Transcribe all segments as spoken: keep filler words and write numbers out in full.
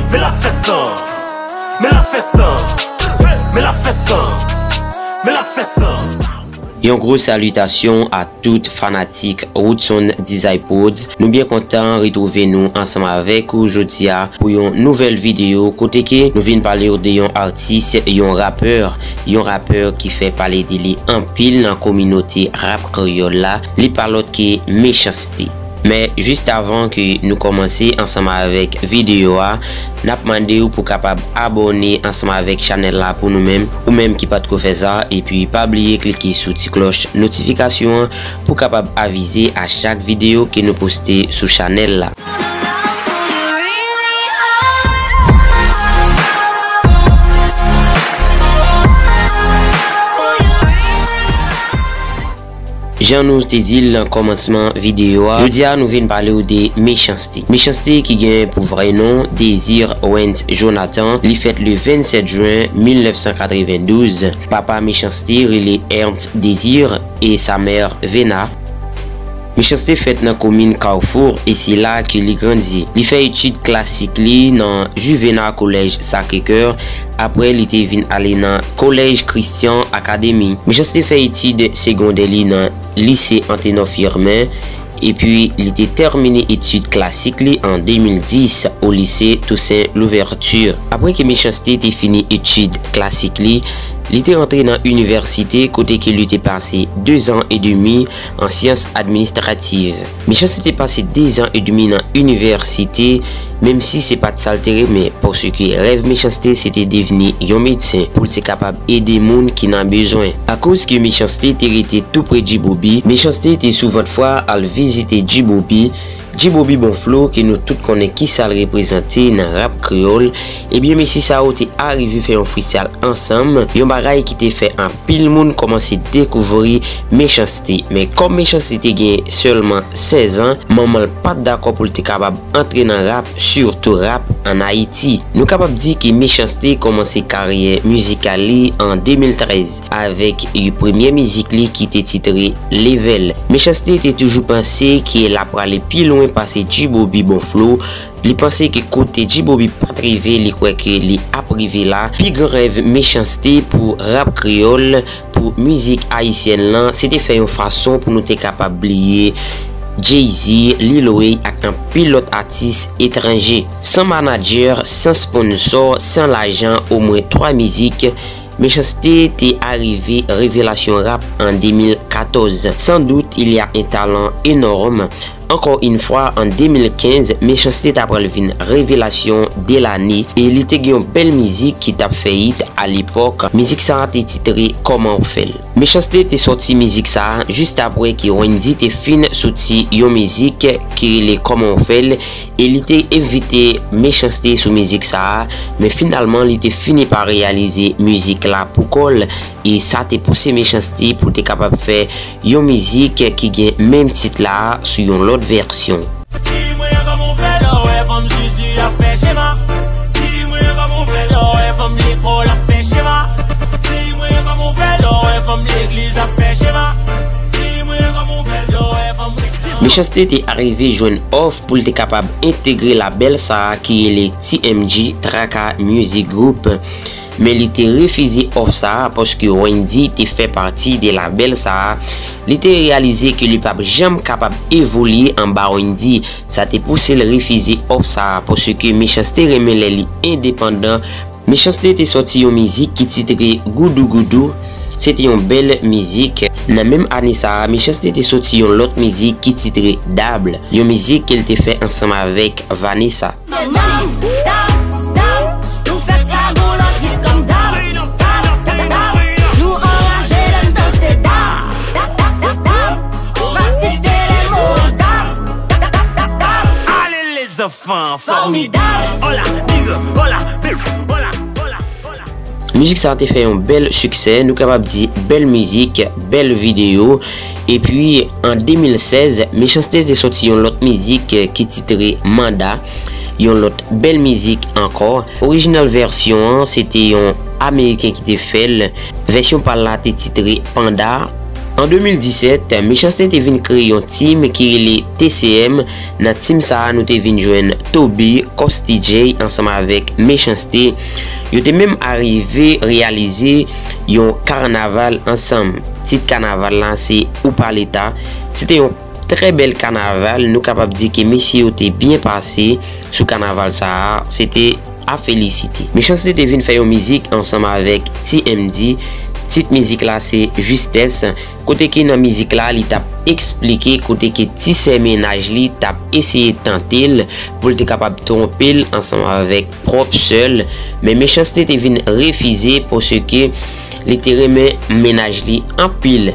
Men l ap fè san. Men l ap fè san. Men l ap fè san. Men l ap fè san. Yon gwo salitasyon a tout fanatik Woodson Design Prodz. Nou byen kontan retwouve nou ansanm avèk ou jodi a pou yon nouvèl videyo kote ke nou vin pale w de yon atis, yon rapè, yon rapè ki fè pale de li anpil nan kominote rap kreyòl la. Li pa lòt ke Mechans-T. Men jis avan ke nou kòmanse ansanm avèk videyo a, n ap mande w pou kapab abòne ansanm avèk chanèl la pou nou menm, ou menm ki pa t ko fè sa, epi pa bliye klike sou ti klòch notifikasyon an pou kapab avize a chak videyo ke nou poste sou chanèl la. Jan nou te di l nan kòmansman videyo a, jodi a nou vin pale w de Mechans-T. Mechans-T ki gen pou vrè non Désir Wens Jonathan, li fèt le vennsèt jen mil nèf san katrevendouz. Papa Mechans-T rele Ernst Désir e sa mè Vena. Mechans-T fèt nan komin Carrefour e se la ke li grandi. Li fè etid klasik li nan Juvénat Collège Sacré-Cœur, apre li te vin ale nan Collège Christian Academy. Mechans-T fè etid segondè li nan Lise Anténor Firmin, epi li te tèmine etid klasik li an de mil dis o Lise Toussaint Louverture. Apre ke Mechans-T te fini etid klasik li, li te rantre nan inivèsite kote ke li te pase de zan edmi an syans administrativ. Mechans-T te pase de zan edmi nan inivèsite, menm si se pa t sa l te renmen, paske rèv Mechans-T se te devni yon medsen pou l te kapab ede moun ki nan bezwen. Akoz ke Mechans-T te rete tou pre G-Bobby, Mechans-T te souvantfwa al vizite G-Bobby. G-Bobby Bon Flow, ke nou tout konnen kisa l reprezante nan rap kreyòl, ebyen mesye sa yo te arive fè yon freestyle ansanm, yon bagay ki te fè anpil moun kòmanse dekouvri Mechans-T. Men kòm Mechans-T te gen sèlman sèz an, manman l pa t dakò pou l te kapab antre nan rap, sitou rap ann Ayiti. Nou kapab di ke Mechans-T kòmanse karyè mizikal li an de mil trèz avèk yon premye mizik li ki te titre Level. Mechans-T te toujou panse ke l ap prale pi lwen pase G-Bobby Bon Flow. Li panse ke kote G-Bobby pa t rive, li kwè ke li ap rive la. Pi gran rèv Mechans-T pou rap kreyòl, pou mizik ayisyèn lan, se te fè yon fason pou nou te kapab bliye Jay-Z, Lil Wayne ak anpil lòt atis etranje. San manadjè, san sponsò, san lajan, omwen twa mizik, Mechans-T te arive revelasyon rap an de mil katòz. Sans doute, il y a un talent énorme. Encore une fois, an de mil kenz, Mechans-T ta pral vin revelasyon de lane e li te gen yon bèl mizik ki t ap fè hit a lepòk. Mizik sa a te titre Kòman w fè l. Mechans-T te sòti mizik sa a jis apre ke Wendyy te fin soti yon mizik ki rele Kòman w fè l e li te envite Mechans-T sou mizik sa a, men finalman li te fini pa reyalize mizik la pou kò l e sa te pouse Mechans-T pou te kapab fè yon mizik ki gen menm tit la sou yon lòt vèsyon. Di mwen kòman w fè lè w wè fanm Zuzu ap fè chema. Di mwen kòman w fè lè w wè fanm lekòl ap fè chema. Di mwen kòman w fè lè w wè fanm legliz ap fè chema. Di mwen kòman w fè lè w wè fanm restoran. Mechans-T te arive jwenn òf pou l te kapab entegre labèl sa a ki rele T M G Traka Music Group. Men li te refize òf sa a paske Wendyy te fè pati de labèl sa a. Li te reyalize ke li p ap janm kapab evolye anba Wendyy. Sa te pouse l refize òf sa a paske Mechans-T renmen lè li endepandan. Mechans-T te sòti yon mizik ki titre Goudou Goudou. Se te yon bèl mizik. Nan menm ane sa a, Mechans-T te sòti yon lòt mizik ki titre Dab, yon mizik ke l te fè ansanm avèk Vanessa. Fè money, dab, dab, nou fè kagou lòt hit kòm dab, dab, dab, dab, nou anraje lè n danse dab, dab, dab, dab, dab, ou pa site lè mo an dab, dab, dab, dab, dab, dab. Ale lèzanfan, fòmidab. Fòmidab. Hola, nigga, hola, big, hola, hola, hola. Mizik sa a te fè yon bèl siksè, nou kapab di bèl mizik, bèl videyo. Epi, an de mil sèz, Mechans-T te sòti yon lòt mizik ki titre Manda, yon lòt bèl mizik ankò. Orijinal vèsyon an, se te yon Ameriken ki te fè l. Vèsyon pa l la te titre Panda. An de mil disèt, Mechanste te vin kreye yon team ki rele T C M. Nan team sa a, nou te vin jwenn Toby, Costy J ansanm avèk Mechanste. Yo te menm arive reyalize yon kanaval ansanm. Tit kanaval la se Ou pa Leta. Se te yon trè bèl kanaval. Nou kapab di ke mesye yo te byen pase sou kanaval sa a. Se te a felisite. Mechanste te vin fè yon mizik ansanm avèk T M D. Tit mizik la se Jistès, kote ke nan mizik la, li t ap eksplike kote ke ti sè mennaj li t ap eseye tante l pou l te kapab twonpe l ansanm avèk pwòp sè l. Men Mechanste te vin refize paske li te renmen mennaj li anpil.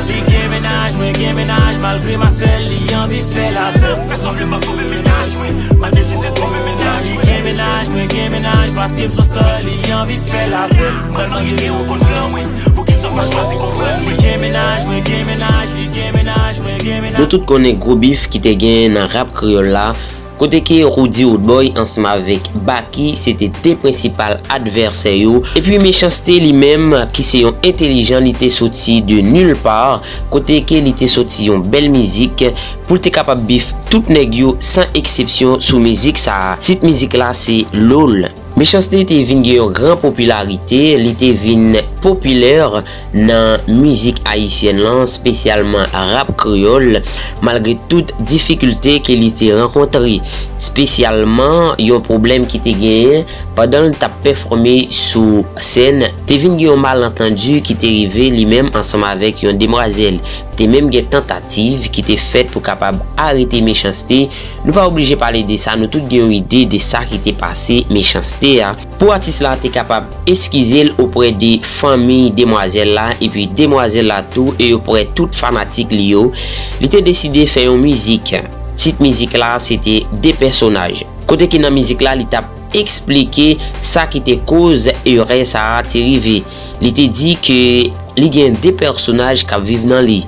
Li gen mennaj, mwen gen mennaj, malgre Masèl, li anvi fè lavè m. Pèsonn vle pa twonpe mennaj mwen, m ap deside twonpe mennaj mwen. Li gen mennaj, mwen gen mennaj, paske m sou star, li anvi fè lavè m. M pral marye e ou konn plan mwen, poukisa w pa chwazi konprann mwen? Li gen mennaj, mwen gen mennaj, li gen mennaj, mwen gen mennaj. Nou tout konnen gwo bif ki te genyen nan rap kreyòl la, kote ke Roody Roodboy ansanm avèk Baky se te de prensipal advèsè yo. Epi Mechanste li menm, ki se yon entèlijan, li te soti de nulle part, kote ke li te soti yon bèl mizik pou l te kapab bif tout nèg yo san eksepsyon sou mizik sa a. Tit mizik la se Lol. Mechanste te vin gen yon gran popilarite, li te vin popilè nan mizik ayisyèn lan, espesyalman rap kreyòl, malgre tout difikilte ke li te rankontre, espesyalman yon pwoblèm ki te genyen pandan l t ap pèfòme sou sèn. Te vin gen yon malantandi ki te rive li menm ansanm avèk yon demwazèl. Te menm gen tantativ ki te fèt pou kapab arete Mechanste. Nou pa oblije pale de sa, nou tout gen yon ide de sa ki te pase Mechanste a. Pou atis la te kapab eskize l oprè de fanmi demwazèl la epi demwazèl la tou e oprè tout fanatik li yo, li te deside fè yon mizik. Tit mizik la se te De Pèsonaj. Kote ke nan mizik la li t ap eksplike sa ki te koz erè sa a te rive. Li te di ke li gen de pèsonaj k ap viv nan li,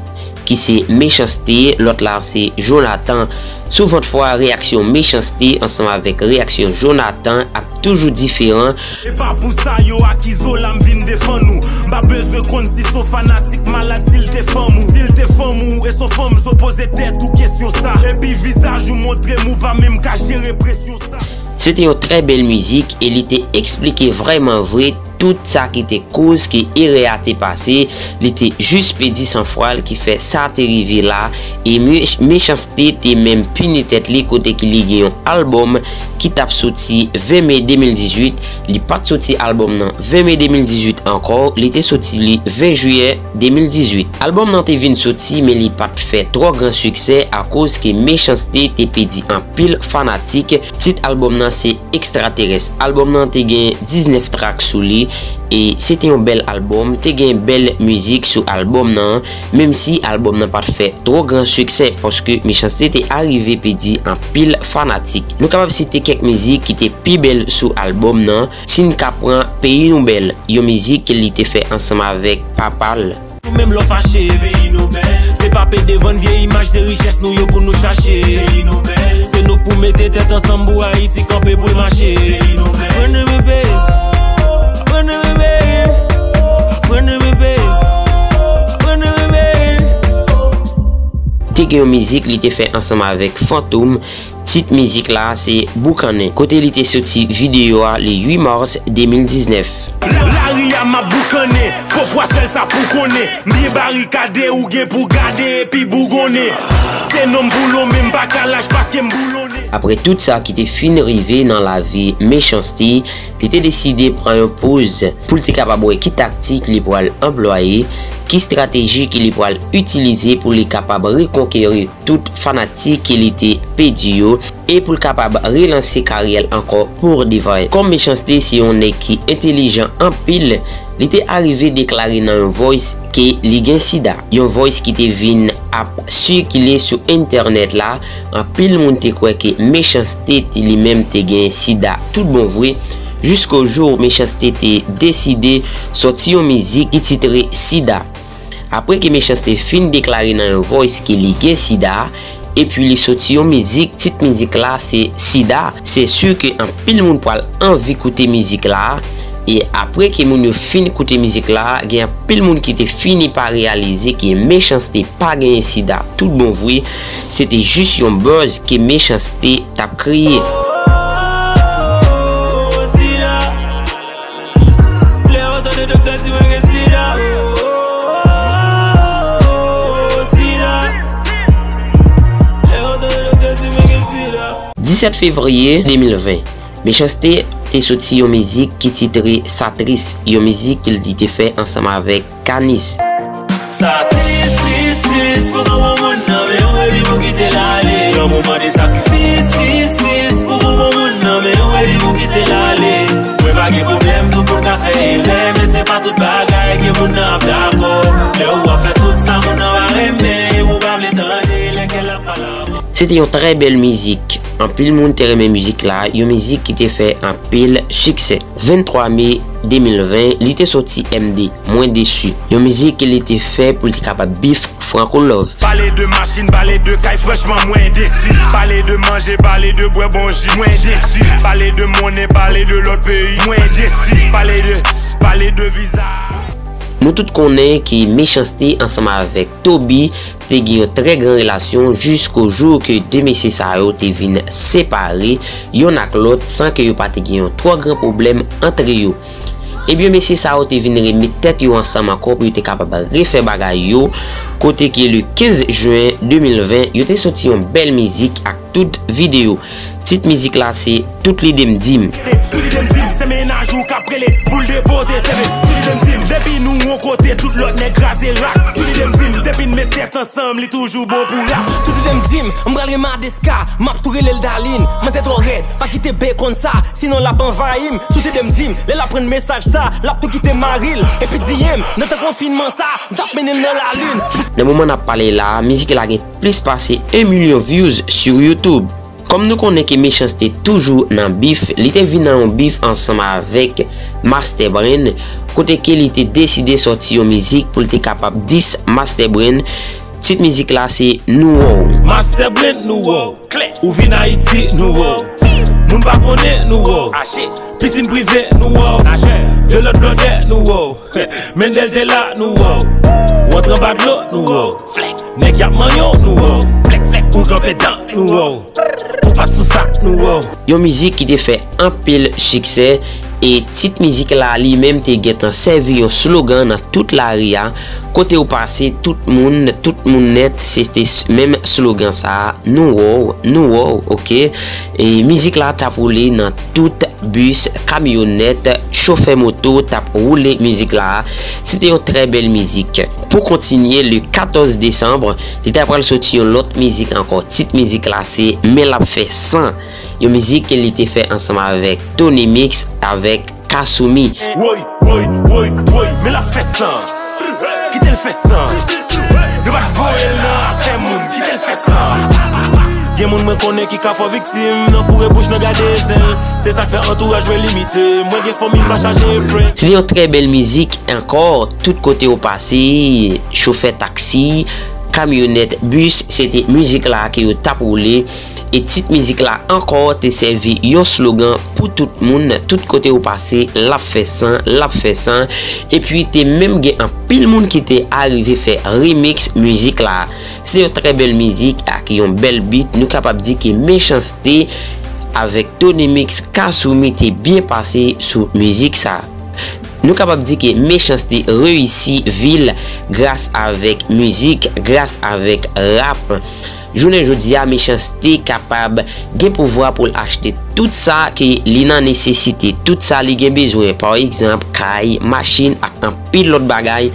ki se Mechanste, lòt la se Jonathan. Souvant fwa, reyaksyon Mechanste ansanm avèk reyaksyon Jonathan ap toujou diferan. E pa pou sa yo akize w la, m vin defann ou. M pa bezwen konn si s on fanatik malad, si l te fanm ou. Si l te fanm ou, e s on fanm, s on poze tèt ou kesyon sa. Epi vizaj ou montre m ou pa menm ka jere presyon sa. Se te yon trè bèl mizik e li te eksplike vrèman vre tout sa ki te koz ke erè a te pase. Li te jis pèdi sanfwa l ki fè sa te rive la. E Me-, Mechanste te menm pini tèt li kote ke li gen yon albòm ki t ap soti ven me de mil dizuit. Li pa t soti albòm nan ven me de mil dizuit ankò, li te soti li ven jiyè de mil dizuit. Albòm nan te vin soti, men li pa t fè twò gran siksè akoz ke Mechanste te pèdi anpil fanatik. Tit albòm nan se Extraterrestre. Albòm nan te gen diznèf trak sou li, e se te yon bèl albòm, te gen bèl mizik sou albòm nan, menm si albòm nan pa t fè twò gran siksè, paske Mechanste te arive pèdi anpil fanatik. Nou kapab site kèk mizik ki te pi bèl sou albòm nan, si n ka pran Peyi Nou Bèl, yon mizik ke li te fè ansanm avèk papa l. Ou menm lè w fache, peyi nou bèl. Se pa pede vann vye imaj, se richès nou yo pou nou chache. Peyi nou bèl. Se nou k pou mete tèt ansanm pou Ayiti kanpe pou l mache. Peyi nou bèl. Run to me, baby. Run to me, baby. Run to me, baby. Run to me, baby. Te gen yon mizik li te fè ansanm avèk Fantom. Tit mizik la se Boukannen, kote li te soti videyo a le uit mas de mil diznèf. La, lari a m ap boukannen, po pwa sèl sa pou konnen. M byen barikade, ou gen pou gade epi bougonnen. Se non m pou lonmen, m pa ka lach paske m boulonnen. Apre tout sa ki te fin rive nan lavi Mechanste, li te deside pran yon poz pou l te kapab wè ki taktik li pral anplwaye, ki estrateji ke li pral itilize pou li kapab rekonkeri tout fanatik ke li te pèdi yo e pou l kapab relanse karyè l ankò pou de vrè. Kòm Mechanste se yon nèg ki entèlijan anpil, li te arive deklare nan yon voice ke li gen sida. Yon voice ki te vin ap sikile sou entènèt la. Anpil moun te kwè ke Mechanste te li menm te gen sida tout bon vre, jiskojou Mechanste te deside sòti yon mizik ki titre Sida. Apre ke Mechanste fin deklare nan yon voice ke li gen sida, epi li soti yon mizik, tit mizik la se Sida, se si ke anpil moun pral anvi koute mizik la. E apre ke moun yo fin koute mizik la, gen anpil moun ki te fini pa reyalize ke Mechanste pa genyen sida tout bon vre, se te jis yon buzz ke Mechanste t ap kreye. Disèt fevriye de mil ven, Mechanste te soti yon mizik ki titre Sa Tris, yon mizik ke li te fè ansanm avèk Kanis. Sa tris, tris, tris, pou granmoun nan, men yon revi pou kite l ale. Granmoun mande sakrifis, fis, fis, pou granmoun nan, men yon revi pou kite l ale. Mwen pa gen pwoblèm, tout moun ka fè erè, men se pa tout bagay ke moun nan ap dakò. Lè ou ap fè tout sa moun nan pa renmen, ou pa vle tande, lè kè l ap pale avè w. Se te yon trè bèl mizik. Anpil moun te renmen mizik la, yon mizik ki te fè anpil siksè. Venntwa me de mil ven, li te soti M D, Mwen Desi. Yon mizik ke li te fè pou li te kapab beef Franco Love. Pale de machin, pale de kay, franchman, mwen desi. Pale de manje, pale de bwè bon ji, mwen desi. Pale de monnen, pale de lòt peyi, mwen desi. Pale de, pale de viza. Nou tout konnen ke Mechanste ansanm avèk Toby te gen yon trè gran relasyon jiskojou ke de mesye sa yo te vin separe yonn ak lòt san ke yo pa te gen yon twò gran pwoblèm antre yo. Ebyen, mesye sa yo te vin remèt tèt yo ansanm ankò pou yo te kapab refè bagay yo, kote ke le kenz jen de mil ven, yo te soti yon bèl mizik ak tout videyo. Tit mizik la se Tout lide m di m. Tout lide m di m, se mennaj ou k ap rele pou l depoze seve. Tout lide m di m, depi nou yon kote, tout lòt nèg kraze rak. Tout lide m di m, depi n met tèt ansanm, li toujou bon pou rap. Tout lide m di m, m pral renmen Adeska, m ap tou rele l Darline. Manzè twò rèd, pa kite bèk konn sa, sinon l ap anvayi m. Tout lide m di m, lè l aprann mesaj sa, l ap tou kite mari l. Epi di m, nan tan konfinman sa, m t ap mennen l nan lalin. Nan moman n ap pale la, mizik la gen plis pase en milyon views sou YouTube. Kòm nou konnen ke Mechanste toujou nan bif, li te vin nan yon bif ansanm avèk Master Brain, kote ke li te deside sòti yon mizik pou l te kapab diss Master Brain. Tit mizik la se Nou Wè W. Master Brain, nou wè w. Klè. Ou vin Ayiti, nou wè w. Moun pa konnen, nou wè w. Aje. Pisin prive, nou wè w. Najè. De lòt blòdè, nou wè w. Mendel te la, nou wè w. Ou antre anba dlo, nou wè w. Flèk. Nèg y ap manyen w, nou wè w. Flèk, flèk. Ou kanpe dan, nou wè w. Ou pa t sou sa, nou wè w. Yon mizik ki te fè anpil siksè, e tit mizik la li menm te gentan sèvi yon slogan nan tout lari a, kote ou pase, tout moun, tout moun nèt, se te s-, menm slogan sa a, nou wè w, nou wè w, oke? E mizik la t ap woule nan tout bis, kamyonèt, chofè moto t ap woule mizik la. Se te yon trè bèl mizik. Pou kontinye, le katòz desanm, li ta pral soti yon lòt mizik ankò. Tit mizik la se Men l ap fè san. Yon mizik ke li te fè ansanm avèk Tony Mix, avèk Kasumi. Woy, woy, woy, woy, men l ap fè san. Kite l fè san. Yo pa t voye l nan afè moun. Kite l fè san. Gen moun mwen konnen ki ka fè w viktim, nan foure bouch, nan gade zen. Se sa k fè antouraj mwen limite. Mwen gen fanmi, m pa chache fren. Se te yon trè bèl mizik ankò, tout kote ou pase, chofè taksi, kamyonèt, bis, se te mizik la ke yo t ap woule. E tit mizik la ankò te sèvi yon slogan pou tout moun, tout kote ou pase, l ap fè san, l ap fè san. Epi te menm gen anpil moun ki te arive fè remix mizik la. Se yon trè bèl mizik ak yon bèl beat. Nou kapab di ke Mechanste avèk Tony Mix, Kasumi te byen pase sou mizik sa. Nou kapab di ke Mechanste reyisi vi l gras avèk mizik, gras avèk rap. Jounen jodi a, Mechanste kapab gen pouvwa pou l achte tout sa ke li nan nesesite, tout sa li gen bezwen, pa egzanp, kay, machin ak anpil lòt bagay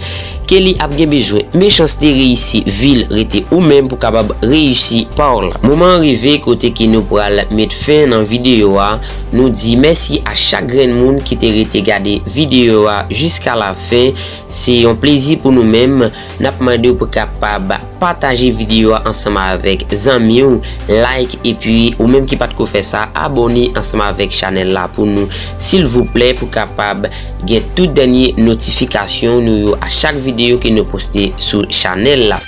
ke li ap gen bezwen. Mechanste reyisi vi l, rete ou menm pou kapab reyisi pa w la. Moman an rive kote ke nou pral met fen nan videyo a. Nou di mèsi a chak grenn moun ki te rete gade videyo a jiska lafen. Se yon plezi pou nou menm. N ap mande w pou kapab pataje videyo a ansanm avèk zanmi w, like, epi ou menm ki pa t ko fè sa, abòne ansanm avèk chanèl la pou nou, silvouplè, pou kapab gen tout dènye notifikasyon nou yo a chak videyo ke nou poste sou chanèl la.